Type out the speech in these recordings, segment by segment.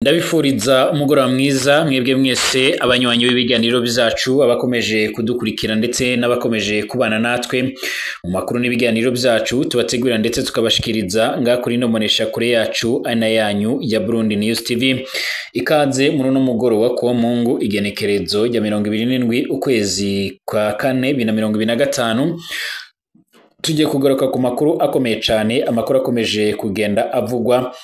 Ndabifuriza umugoroba mwiza mwebwe mwese abanywanyi b'ibiganiro byacu, abakomeje kudukurikira ndetse n'abakomeje kubana natwe mu makuru n'ibiganiro byacu tubategurira ndetse tukabashikiriza ngaha kuri ino mbonesha kure yacu ana yanyu ya Burundi News TV. Ikaze muri uno mugoroba kuwa Mungu, igenekerezo rya 27 ukwezi kwa kane 2025. Tugiye kugaruka ku makuru akomeye cyane, amakuru akomeje kugenda avugwa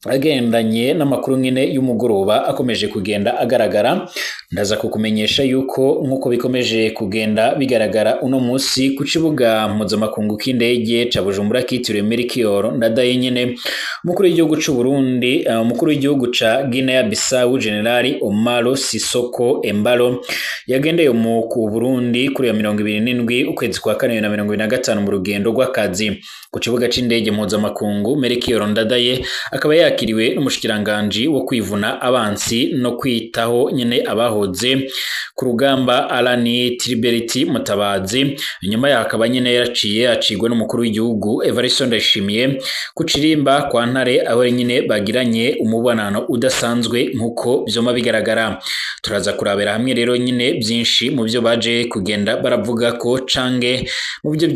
agendanye n'amakuru nyine y'umugoroba akomeje kugenda agaragara. Ndaza kukumenyesha yuko nk'uko bikomeje kugenda bigaragara uno munsi ku kibuga mpuzamakungu k'indege ca Bujumbura kitiriwe Melchior Ndadaye nyine, umukuru w'igihugu c'u Burundi, umukuru w'igihugu ca Guinea Bissau General Omaro Sissoco Embalo yagendeye mu ku Burundi kuri ya 27 ukwezi kwa kane 2025 mu rugendo rw'akazi ku kibuga c'indege mpuzamakungu. Melchior Ndadaye akaba yakiriwe n'umushikiranganji wo kwivuna abansi no kwitaho nyine abahoze ku rugamba Alan Tribert Mutabazi. Nyuma yaho akaba nyine yaraciye acigwa n'umukuru w'igihugu Evariste Ndayishimiye ku Cirimba kwa Ntare, aho nyine bagiranye umubonano udasanzwe nk'uko vyoma bigaragara. Turaza kurabera hamwe rero nyine byinshi mu byo baje kugenda baravuga ko cange mu byo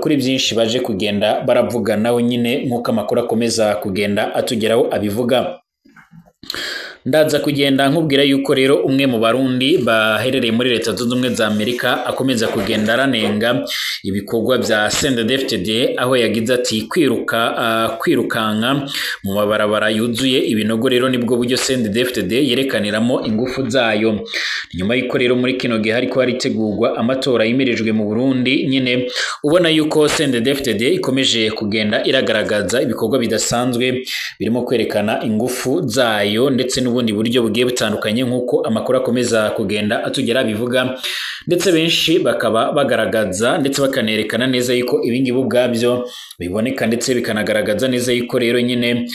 kuri byinshi baje kugenda baravuga naho nyine nk'uko amakuru akomeza kugenda atugeraho abivuga. Ndaza kugenda nkubwira yuko rero umwe mu Barundi baherereye muri Leta Zunze Ubumwe za Amerika akomeza kugenda aranenga ibikorwa bya CNDD-FDD, aho yagize ati kwiruka kwirukanka mu mabarabara yuzuye ibinogo rero nibwo buryo CNDD-FDD yerekaniramo ingufu zayo. Nyuma y'uko rero muri kino gihe hariko haritegurwa amatora yimirijwe mu Burundi nyine, ubona yuko CNDD-FDD ikomeje kugenda iragaragaza ibikorwa bidasanzwe birimo kwerekana ingufu zayo ndetse n'ubundi buryo bugiye butandukanye nk'uko amakuru akomeza kugenda atugera bivuga, ndetse benshi bakaba bagaragaza ndetse bakanerekana neza yuko ibingibi ubwabyo biboneka ndetse bikanagaragaza neza yuko rero nyine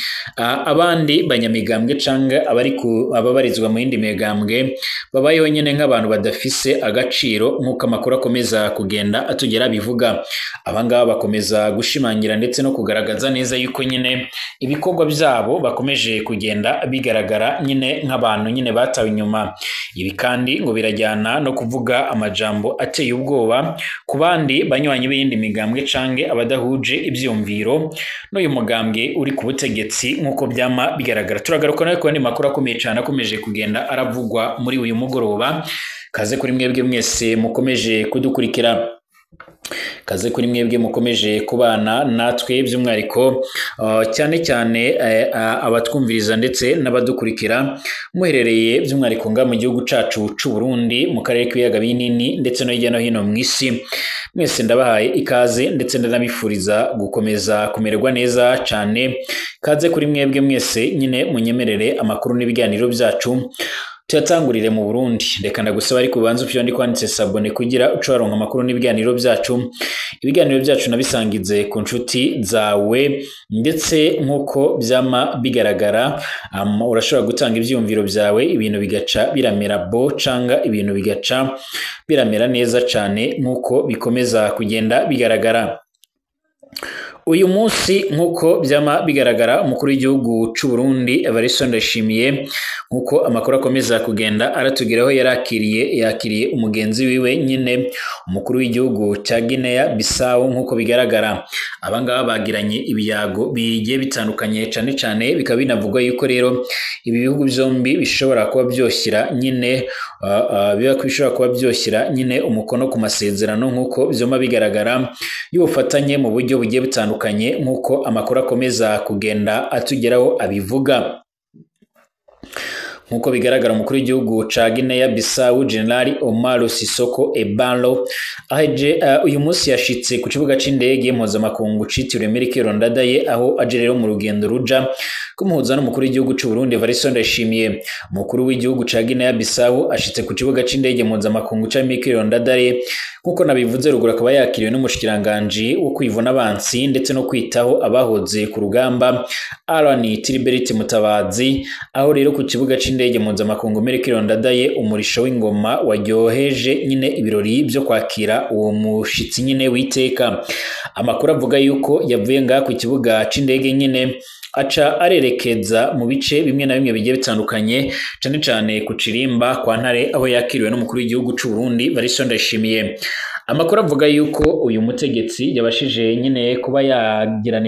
abandi banyamigambwe canga abari ababarizwa mu yindi migambwe babayeho nyine nk'abantu badafise agaciro nk'uko amakuru akomeza kugenda atugera bivuga. Abangaba bakomeza gushimangira ndetse no kugaragaza neza yuko nyine ibikorwa byabo bakomeje kugenda bigaragara nyine nk'abantu nyine batawe inyuma. Ibi kandi ngo birajyana no kuvuga amajambo ateye ubwoba ku bandi banywanyi b'iyindi migambwe cange abadahuje ivyumviro n'uyu mugambwe uri ku butegetsi nk'uko byama bigaragara. Turagaruka nawe ku yandi makuru akomeye cyane akomeje kugenda aravugwa muri uyu mugoroba. Kaze kuri mwebwe mwese mukomeje kudukurikira, kaze kuri mwebwe mukomeje kubana natwe by'umwihariko cyane cyane abatwumviriza ndetse n'abadukurikira muherereye by'umwihariko nga mu gihugu cacu c'u Burundi, mu karere k'ibiyaga binini ndetse no hirya no hino mu isi. Mwese ndabahaye ikaze ndetse ndanabifuriza gukomeza kumererwa neza cyane. Kaze kuri mwebwe mwese nyine munyemerere amakuru n'ibiganiro byacu tuyatangurire mu Burundi. Reka ndagusaba ariko ubanze ufyo kwanditse sabone kugira uce waronka amakuru n'ibiganiro byacu. Ibiganiro byacu nabisangize ku nshuti zawe ndetse nk'uko byama bigaragara, urashobora gutanga ivyiyumviro byawe, ibintu bigaca biramera bo canga ibintu bigaca biramera neza cyane nk'uko bikomeza kugenda bigaragara. Uyu munsi nk'uko byama bigaragara, umukuru w'igihugu c'u Burundi Evariste Ndayishimiye nk'uko amakuru akomeza kugenda aratugeraho yarakiriye yakiriye umugenzi wiwe nyine umukuru w'igihugu ca Guinea Bissau nk'uko bigaragara. Abangaba bagiranye ibiyago bigiye bitandukanye cane cane, bikaba binavugwa yuko rero ibi bihugu byombi bishobora kuba byoshyira nyine bishobora kuba byoshyira nyine umukono ku masezerano nk'uko byoma bigaragara y'ubufatanye mu buryo bugiye butandukanye nk'uko amakuru akomeza kugenda atugeraho abivuga. Nk'uko bigaragara, umukuru w'igihugu ca Guinea Bissau General Omaro Sissoco Embalo aje uyu munsi yashitse ku kibuga c'indege mpuzamakungu citiriwe Melchior Ndadaye, aho aje rero mu rugendo ruja kumuhuza n'umukuru w'igihugu c'u Burundi Evariste Ndayishimiye. Umukuru w'igihugu ca Guinea Bissau ashitse ku kibuga c'indege mpuzamakungu ca Melchior Ndadaye nk'uko nabivuze ruguru, akaba yakiriwe n'umushikiranganji wo kwivuna abansi ndetse no kwitaho abahoze ku rugamba Alan Tribert Mutabazi, aho rero ku kibuga c'indege mpuzamakungu Melchior Ndadaye umurisho w'ingoma waryoheje nyine ibirori byo kwakira uwo mushitsi nyine witeka. Amakuru avuga yuko yavuye ngaha ku kibuga c'indege nyine aca arerekeza mu bice bimwe na bimwe bigiye bitandukanye, cane cane ku Cirimba kwa Ntare, aho yakiriwe n'umukuru w'igihugu c'u Burundi Evariste Ndayishimiye. Amakuru avuga yuko uyu mutegetsi yabashije nyine kuba yagirana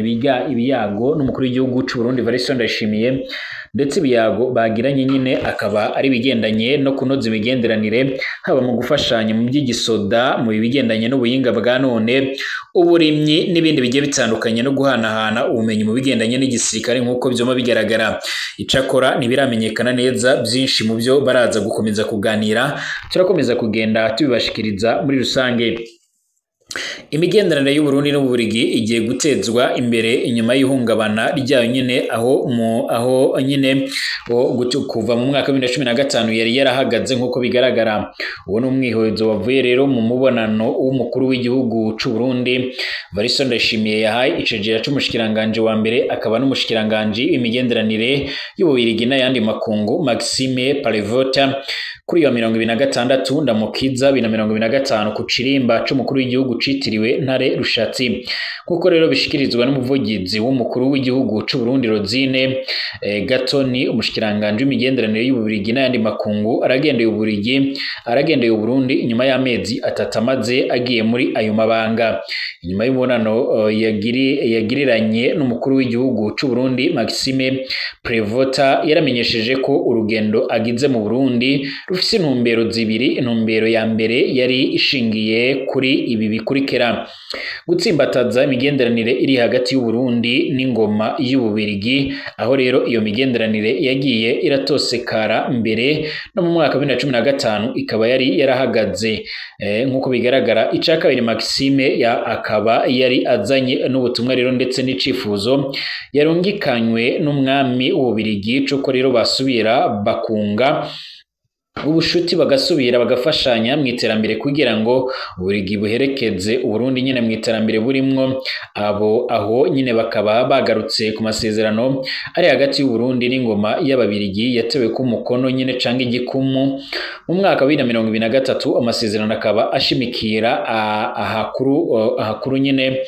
ibiyago n'umukuru w'igihugu c'u Burundi Evariste Ndayishimiye, ndetse ibiyago bagiranye nyine akaba ari ibigendanye no kunoza imigenderanire, haba mu gufashanya mu by'igisoda, mu bigendanye n'ubuhinga bwa none, uburimyi n'ibindi bigiye bitandukanye, no guhanahana ubumenyi mu bigendanye n'igisirikare nk'uko byoma bigaragara. Icakora ntibiramenyekana neza byinshi mu byo baraza gukomeza kuganira, turakomeza kugenda tubibashikiriza muri rusange. Imigenderanire y'u Burundi n'Ububiligi igiye gutezwa imbere inyuma y'ihungabana ryayo nyine, aho nyine kuva mu mwaka wa 2015 yari yarahagaze nk'uko bigaragara. Uwo ni umwihezo wavuye rero mu mubonano w'umukuru w'igihugu c'u Burundi Evariste Ndayishimiye yahaye icegera c'umushikiranganje wa mbere akaba n'umushikiranganje w'imigenderanire y'Ububiligi n'ayandi makungu Maxime Prevot kuri iyo 26 Ndamukiza 2025 ku Cirimba c'umukuru w'igihugu citiriwe Ntare Rushatsi, kuko rero bishikirizwa n'umuvugizi w'umukuru w'igihugu c'u Burundi Rosine Gatoni. Umushikiranganje w'imigenderanire y'Ububiligi n'ayandi makungu aragendeye Uburundi inyuma y'amezi 3 amaze agiye muri ayo mabanga. Inyuma y'umubonano yagiriranye n'umukuru w'igihugu c'u Burundi Maxime Prevot, yaramenyesheje ko urugendo agize mu Burundi rufise intumbero zibiri. Intumbero ya mbere yari ishingiye kuri ibi bikurikira: gutsimbataza imigenderanire iri hagati y'u Burundi n'ingoma y'Ububirigi, aho rero iyo migenderanire yagiye iratosekara mbere no mu mwaka wa 2015 ikaba yari yarahagaze nk'uko bigaragara. Ica kabiri, Maxime ya akaba yari azanye n'ubutumwa rero ndetse n'icifuzo yarungikanywe n'umwami w'Ububirigi c'uko rero basubira bakunga ubushuti, bagasubira bagafashanya mu iterambere kugira ngo Ububiligi buherekeze Uburundi nyine mu iterambere burimwo. Abo aho nyine bakaba bagarutse ku masezerano ari hagati y'u Burundi n'ingoma y'Ababirigi yatewe ku mukono nyine canke igikumu mu mwaka wa 2023. Amasezerano akaba ashimikira ahakuru nyine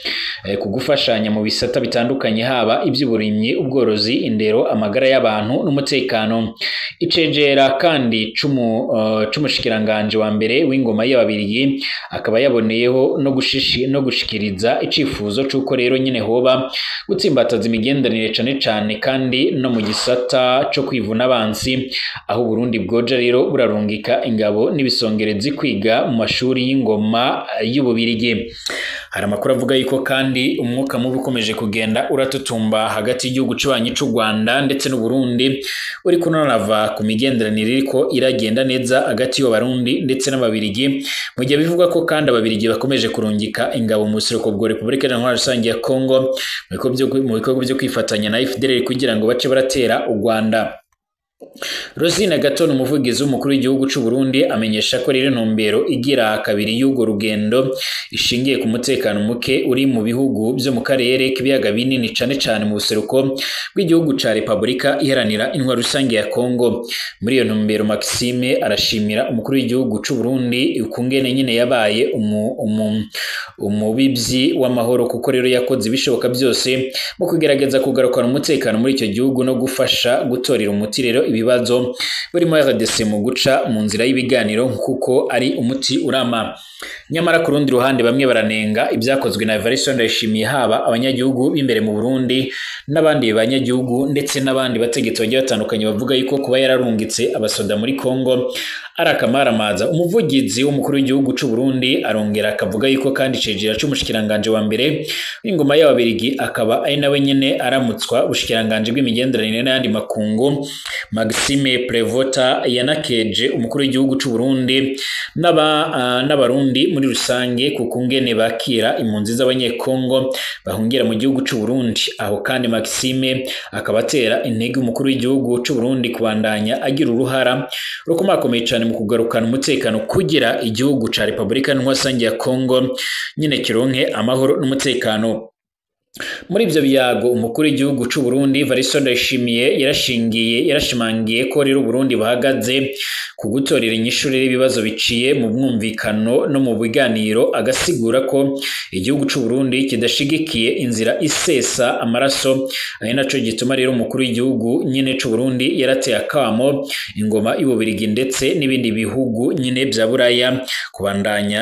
ku gufashanya mu bisata bitandukanye, haba iby'uburimyi, ubworozi, indero, amagara y'abantu n'umutekano. Icegera kandi c'umushikiranganje wa mbere w'ingoma y'Ababirigi akaba yaboneyeho no gushikiriza icifuzo c'uko rero nyine hoba gutsimbataza imigenderanire cane cane kandi no mu gisata co kwivuna abansi, aho Burundi bwoja rero burarungika ingabo n'ibisongerezi kwiga mu mashuri y'ingoma y'Ububirigi. Hari amakuru avuga yuko kandi umwuka mubi ukomeje kugenda uratutumba hagati y'igihugu c'abanyi c'u Rwanda ndetse n'u Burundi, uri kunanava ku migenderanire iriko iragenda neza hagati y'Abarundi ndetse n'Ababirigi, mu gihe bivugwa ko kandi Ababirigi bakomeje kurungika ingabo mu buseruko bwa Repubulika Iharanira Rusange ya Kongo mu bikorwa byo kwifatanya na FDLR kugira ngo bace baratera u Rwanda. Rosine Gatoni, umuvugizi w'umukuru w'igihugu c'u Burundi, amenyesha ko rero intumbero igira kabiri y'urwo rugendo ishingiye ku mutekano muke uri mu bihugu byo mu karere k'ibiyaga binini, cane cane mu buseruko bw'igihugu ca Repubulika Iharanira Intwaro Rusange ya Kongo. Muri iyo ntumbero, Maxime arashimira umukuru w'igihugu c'u Burundi ukungene nyine yabaye umubibyi w'amahoro, kuko rero yakoze ibishoboka byose mu kugerageza kugarukana umutekano muri icyo gihugu no gufasha gutorera umuti rero ibibazo burimo RDC mu guca mu nzira y'ibiganiro, kuko ari umuti urama. Nyamara ku rundi ruhande bamwe baranenga ibyakozwe na Evariste Ndayishimiye, haba abanyagihugu b'imbere mu Burundi n'abandi banyagihugu ndetse n'abandi bategetsi bagiye batandukanye, bavuga yuko kuba yararungitse abasoda muri Kongo ari akamaramaza. Umuvugizi w'umukuru w'igihugu c'u Burundi arongera akavuga yuko kandi icegera c'umushikiranganje wa mbere w'ingoma y'Ababirigi akaba ari nawe nyene aramutswa ubushikiranganje bw'imigenderanire n'ayandi makungu Maxime Prevot yanakeje umukuru w'igihugu c'u Burundi n'Abarundi muri rusange ku kungene bakira impunzi z'Abanyekongo bahungira mu gihugu c'u Burundi. Aho kandi Maxime akaba atera intege umukuru w'igihugu c'u Burundi kubandanya agira uruhara rukomakomeye cane mu kugarukana umutekano kugira igihugu ca Repubulika Iharanira Rusange ya Kongo nyine kironke amahoro n'umutekano. Muri ivyo biyago umukuru w'igihugu c'u Burundi Evariste Ndayishimiye yarashimangiye ko rero Burundi buhagaze ku gutorera inyishu rero ibibazo biciye mu mwumvikano no mu biganiro, agasigura ko igihugu c'u Burundi kidashigikiye inzira isesa amaraso. Ari naco gituma rero umukuru w'igihugu nyene c'u Burundi yarateye akamo ingoma y'Ububirigi ndetse n'ibindi bihugu nyene vya Buraya kubandanya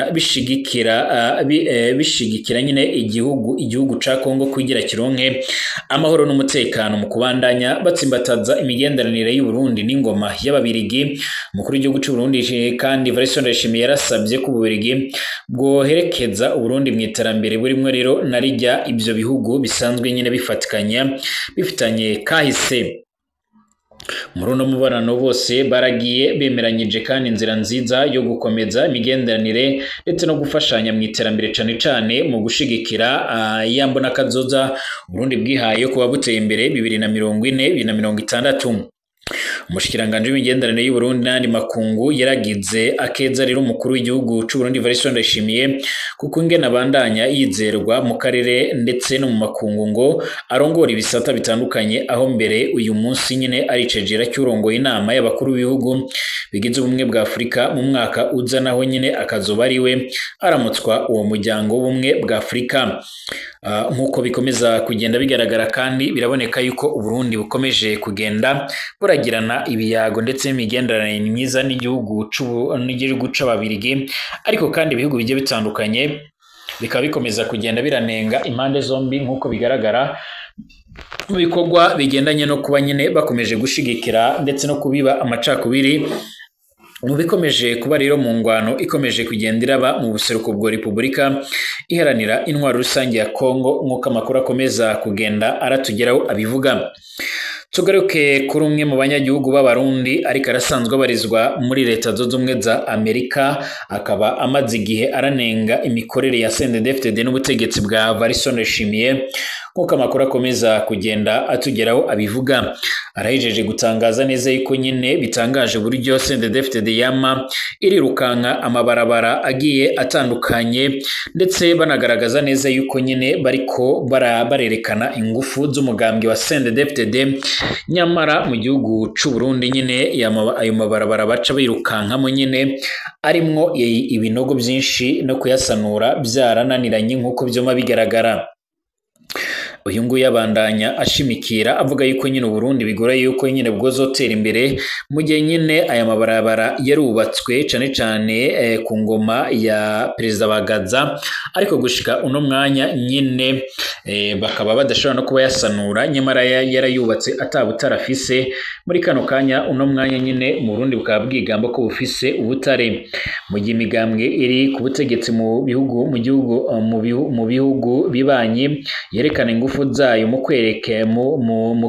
bishigikira nyine igihugu ca Kongo kugira kironke amahoro n'umutekano mu kubandanya batsimbataza imigenderanire y'u Burundi n'ingoma y'Ababirigi. Umukuru w'igihugu c'u Burundi kandi Evariste Ndayishimiye yarasabye ko Ububirigi bwoherekeza Uburundi mu iterambere burimwo rero na rijya ivyo bihugu bisanzwe nyine bifatikanya bifitanye kahise. Muri uno mubonano bose baragiye bemeranyije kandi inzira nziza yo gukomeza imigenderanire ndetse no gufashanya mu iterambere, cane cane mu gushigikira ya mbona kazoza Burundi bwihaye yo kuba buteye imbere 2040 2060. Umushikiranganji w'imigenderanire y'u Burundi n'ayandi makungu yaragize akeza rero umukuru w'igihugu c'u Burundi Evariste Ndayishimiye kuko ingene abandanya yizerwa mu karere ndetse no mu makungu ngo arongora ibisata bitandukanye, aho mbere uyu munsi nyine aricegera cy'urongoye inama y'abakuru b'ibihugu bigize ubumwe bwa Afurika mu mwaka uza, naho nyine akazoba ariwe aramutswa uwo muryango w'ubumwe bwa Afurika. Nk'uko bikomeza kugenda bigaragara kandi biraboneka yuko Uburundi bukomeje kugenda buragirana ibiyago ndetse n'imigenderanire myiza n'igihugu c'Ababirigi, ariko kandi ibihugu bigiye bitandukanye bikaba bikomeza kugenda biranenga impande zombi nk'uko bigaragara mu bikorwa bigendanye no kuba nyine bakomeje gushigikira ndetse no kubiba amacakubiri mu bikomeje kuba rero mu ngwano ikomeje kugenda iraba mu buseruko bwa Repubulika Iharanira Intwaro Rusange ya Kongo, nk'uko amakuru akomeza kugenda aratugeraho abivuga. Tugaruke kuri umwe mu banyagihugu b'Abarundi ariko arasanzwe abarizwa muri Leta Zunze Ubumwe za Amerika, akaba amaze igihe aranenga imikorere ya CNDD-FDD n'ubutegetsi bwa Evariste Ndayishimiye, nk'uko amakuru akomeza kugenda atugeraho abivuga. Arahejeje gutangaza neza yuko nyine bitangaje uburyo CNDD-FDD yama irirukanka amabarabara agiye atandukanye, ndetse banagaragaza neza yuko nyine bariko barerekana ingufu z'umugambwe wa CNDD-FDD, nyamara mu gihugu c'u Burundi nyine ayo mabarabara baca birukankamo nyine arimwo ibinogo byinshi no kuyasanura byarananiranye nk'uko byoma bigaragara. Uyu nguyu abandanya ashimikira avuga yuko nyine Uburundi bigora yuko nyine bwozotera imbere mu gihe nyine aya mabarabara yarubatswe cane cane ku ngoma ya Perezida Bagaza, ariko gushika uno mwanya nyine bakaba badashobora no kuba yasanura, nyamara yarayubatse atabutarafise. Muri kano kanya uno mwanya nyine mu Burundi bukaba bwigamba ko bufise ubutare, mu gihe imigambwe iri ku butegetsi mu bihugu mu gihugu mu bihugu bibanyi yerekana ingufu zayo mu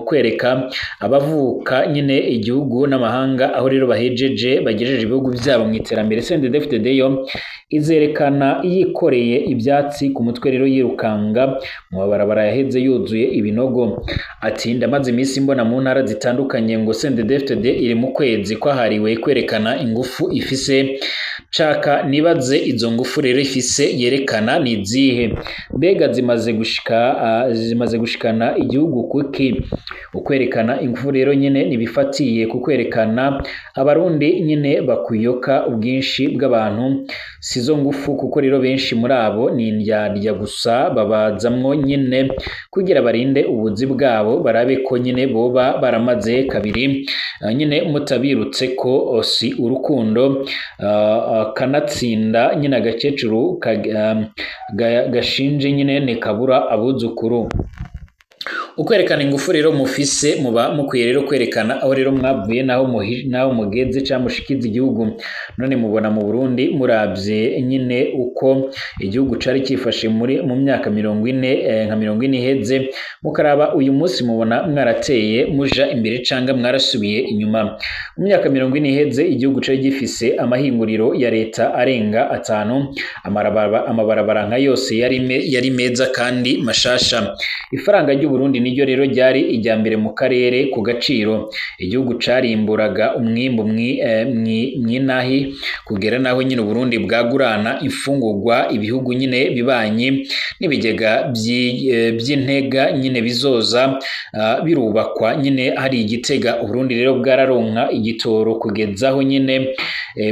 kwereka abavuka nyine igihugu n'amahanga, aho rero bahejeje bagejeje ibihugu byabo mu iterambere. CNDD-FDD yo izerekana yikoreye ibyatsi ku mutwe rero yirukanga mu mabarabara yaheze yuzuye ibinogo. Ati ndamaze iminsi mbona mu ntara zitandukanye ngo CNDD-FDD iri mu kwezi kwahariwe kwerekana ingufu ifise. Nshaka nibaze izo ngufu rero ifise yerekana ni izihe? Mbega zimaze gushikana igihugu kuki? Ukwerekana ingufu rero nyine nibifatiye ku kwerekana Abarundi nyine bakuyoka ubwinshi bw'abantu, sizo ngufu kuko rero benshi muri abo ni indyarya gusa, babazamwo nyine kugira barinde ubuzi bwabo, barabe ko nyine boba baramaze kabiri nyine mutabirutse ko si urukundo. Kanatsinda nyine agakecuru gashinje nyine ntikabura abuzukuru. Ukwerekana ingufu rero mufise muba mukwiye rero kwerekana aho rero mwavuye naho mugeze cyangwa mushikiza igihugu. None mubona mu Burundi muravye nyine uko igihugu cari cyifashe mu myaka 40 nka 40 iheze, mukaraba uyu munsi mubona mwarateye muja imbere canga mwarasubiye inyuma. Mu myaka 40 iheze igihugu cari gifise amahinguriro ya leta arenga 5, amabarabara nka yose yari meza kandi mashasha. Ifaranga ry'u Burundi niryo rero ryari ijya mbere mu karere ku gaciro. Igihugu carimburaga umwimbu mwinahi kugera naho nyine Burundi bwagurana imfungurwa ibihugu nyine bibanye n'ibigega by'intega nyine bizoza birubakwa nyine hari igitega. Uburundi rero bwararonka igitoro kugezaho nyine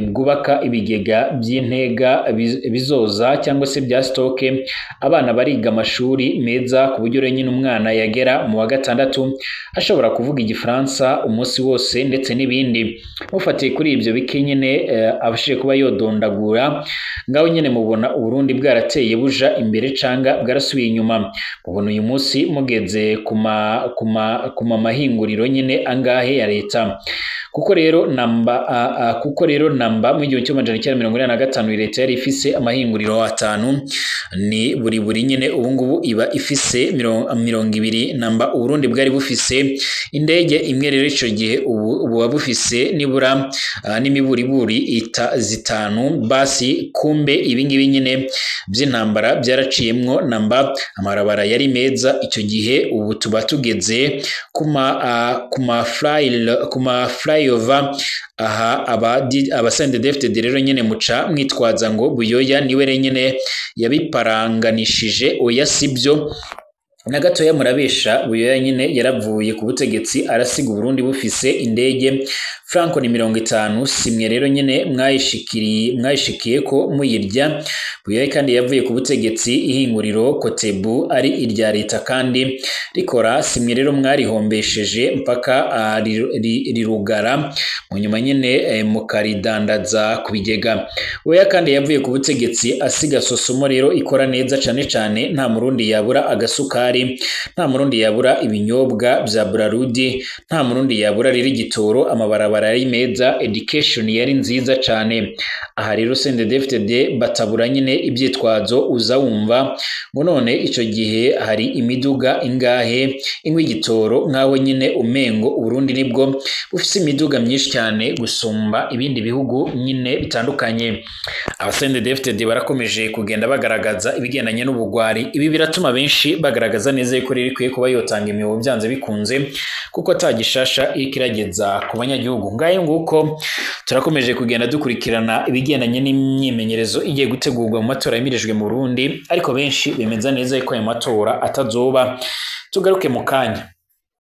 bwubaka ibigega by'intega bizoza cyangwa se bya stoke. Abana bariga amashuri meza ku buryo nyine umwana yagera mu wa gatandatu ashobora kuvuga igifaransa umunsi wose ndetse n'ibindi. Mufatiye kuri ibyo bike nyine abashije kuba yodondagura ngaho nyine mubona Uburundi bwarateye buja imbere canga bwarasubiye inyuma. Mubona uyu munsi mugeze kuma mahinguriro nyine angahe ya leta. Kuko rero namba mu 1985 leta yari ifise amahinguriro 5 ni buri nyine ubu ngubu iba ifise 20 namba. Uburundi bwari bufise indege imwe rero ico gihe ubu buba bufise nibura n'imiburiburi zitanu. Basi kumbe ibingibi nyine by'intambara byaraciyemwo namba. Amarabara yari meza icyo gihe, ubu tuba tugeze kuma flyover. Aha aba CNDD-FDD rero nyene muca mwitwaza ngo Buyoya niwe nyene yabiparanganishije. Oya sibyo na gatoya, murabesha. Buyoya nyine yaravuye ku butegetsi arasiga Uburundi bufise indege Franco ni 50 simwe rero nyine mwayishikiye ko muyirya. Buyoya kandi yavuye ku butegetsi ihinguriro Kotebu ari irya leta kandi rikora, simwe rero mwarihombesheje mpaka rirugara mu nyuma nyine mukaridandaza ku bigega. Buyoya kandi yavuye ku butegetsi asiga Sosomo rero ikora neza cane cane, nta murundi yabura agasukari, nta murundi yabura ibinyobwa bya Brarudi, nta murundi yabura rero igitoro, amabarabara yari meza, education yari nziza cane. Aha rero CNDD-FDD batabura nyine ibyitwazo uza wumva ngo none ico gihe hari imiduga ingahe inywa igitoro, nkaho nyine umengo Uburundi nibwo bufise imiduga myinshi cyane gusumba ibindi bihugu nyine bitandukanye. Aba CNDD-FDD barakomeje kugenda bagaragaza ibigendanye n'ubugwari. Ibi biratuma benshi bagaragaza neza yuko riri kwiye kuba yotanga imihobo byanze bikunze, kuko atagishasha irikirageza ku banyagihugu. Ngayo nguko turakomeje kugenda dukurikirana ibigendanye n'imyimenyerezo igiye gutegurwa mu matora yamirijwe mu Burundi, ariko benshi bemeza neza yuko ayo matora atazoba. Tugaruke mu kanya.